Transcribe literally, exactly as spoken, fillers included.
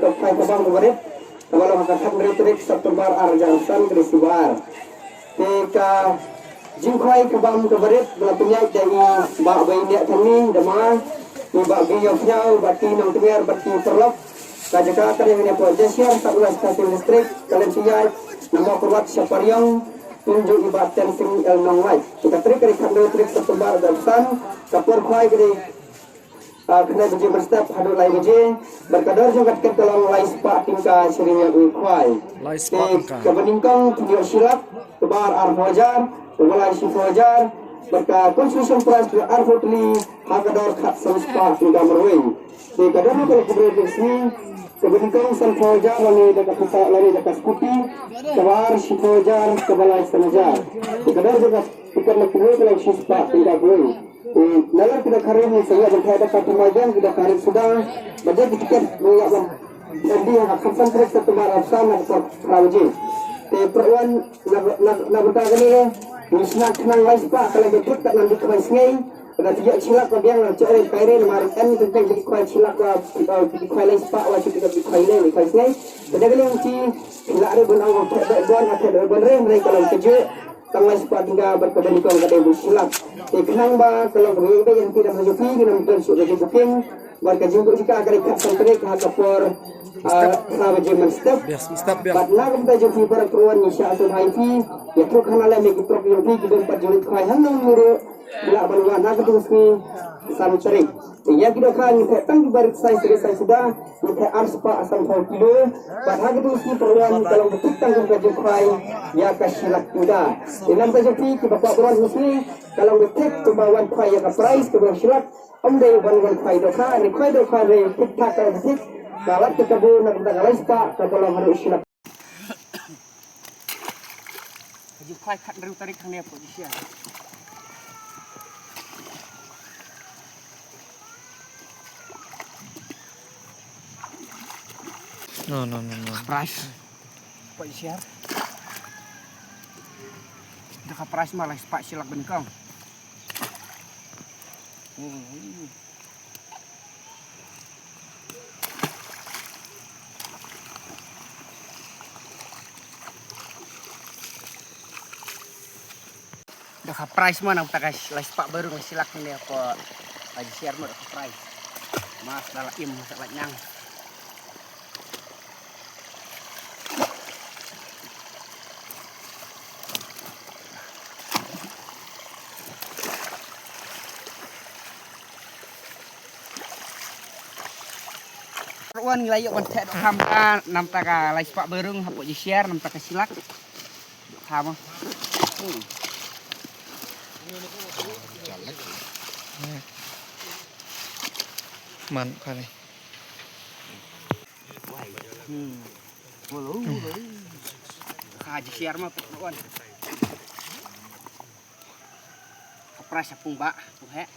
Khwai ka bam ka barit, kaba long ha ka khathynriew tarik September ar hajar arphew san ka dei Sniper. Te ka jingkhwai ka bam ka barit ba la pynïaid da i Bah Baiñiahthangni Dama, i Bah Biophiaw, Bah T Nongtmiar, Bah T Paralok. Ka jaka ka dei hangne hapoh Jaiñtia, South West Khasi Hills District, ka la pynïaid na Mawkyrwat sha Pariong, kumjuh i Bah Tensing L Nonglait. Te ka tarik ka dei khathynriew tarik September ar hajar arphew san, ka por khwai ka dei ah, khyndai baje mynstep haduh lai baje, bad ka dor jong ka tiket ka long lai spah tyngka sha ka khwai. Lai spah tyngka. Te kaba nyngkong pynïoh shi lak, kaba ar arphew hajar, kaba lai shiphew hajar, bad ka consolation prize ka arphew tylli, ha ka dor khatsan spah tyngka marwei. Te ka dor ka la kynroi ka sngi, kaba nyngkong sanphew hajar lane da ka pisa lane da ka scooty, kaba ar shiphew hajar, kaba lai san hajar. Te ka dor jong ka tiket la kynroi ka long shi spah tyngka marwei. Te nalor ki dohkha rit ngin sa ïoh ban theh dohkha thymmai biang ki dohkha rit suda. Bad ïa ki tiket ngin ïoh ban pynïaid ha ka khatsan tarik September ar hajar arphew san ha ka por phra baje. Te para wan na, na, na bynta kane ngi shna khnang lai spah ka la ïa thik katba nang dei khwai sngi. Ka la ïa shi lak ka biang la jong re kai re namar em ka dei khwai shi lak ka, eh, khwai lai spah wa shi khwai lai khwai sngi. Te da kane ngi shi lak re ban ong theh doh ban theh doh ban re re ka long ka jong Tang lai spah tyngka bad kaba nyngkong ka dei ba shi lak. Te khnang ba ka long kaba ïeit bad ïa ki da ma jong phi ki nang don shuh ka jingbooking. Bad ka jingbuh jingkah ka dei khatsan tarik ha ka por, ah, phra baje mynstep. Biang, mynstep, biang. Bad na ka bynta jong phi para khun ngi shah sngewbha ïa phi. Ïathuh khana lem ïa ki paralok jong phi ki bym pat ju leit khwai hangno hangno ruh. Ki lah ban wan ha katu ka sngi san tarik. Te ïa ki dohkha ngi theh tang ki barit size re size suda. Ngi theh ar spah sanphew kilo. Bad ha katu ka sngi para wan ka long ba thik tang kum ka jingkhwai ïa ka shi lak tyngka. Te na ka bynta jong phi kiba kwah ban wan ha katu ka sngi ka long ba thik kumba wan khwai ïa ka prize kaba shi lak. Ym dei ban wan khwai dohkha, ne khwai dohkha ne thik thak ka thik. Ka lak ka kabu na ka bynta ka lai spah kaba long haduh shi lak. Ka jingkhwai khathynriew tarik hangne hapoh Jaiñtia. No, no, no, no. Prize. Hapoh Jaiñtia. Dohkha prize ma lai spah shi lak ba nyngkong. Hmm. Dohkha prize mo na ka bynta ka lai spah ba rung, shi lak ne ko. Aji share mo dohkha prize. Mas da la im sa la nang. Wan ngi la ïoh ban theh dohkha mynta na ka bynta ka lai spah ba rung hapoh Jaiñtia na ka bynta ka shi lak. Dohkha mo. Hmm. Man kane. Hmm. Ka Jaiñtia mo wan. Ka prize ha pung ba, pung heh.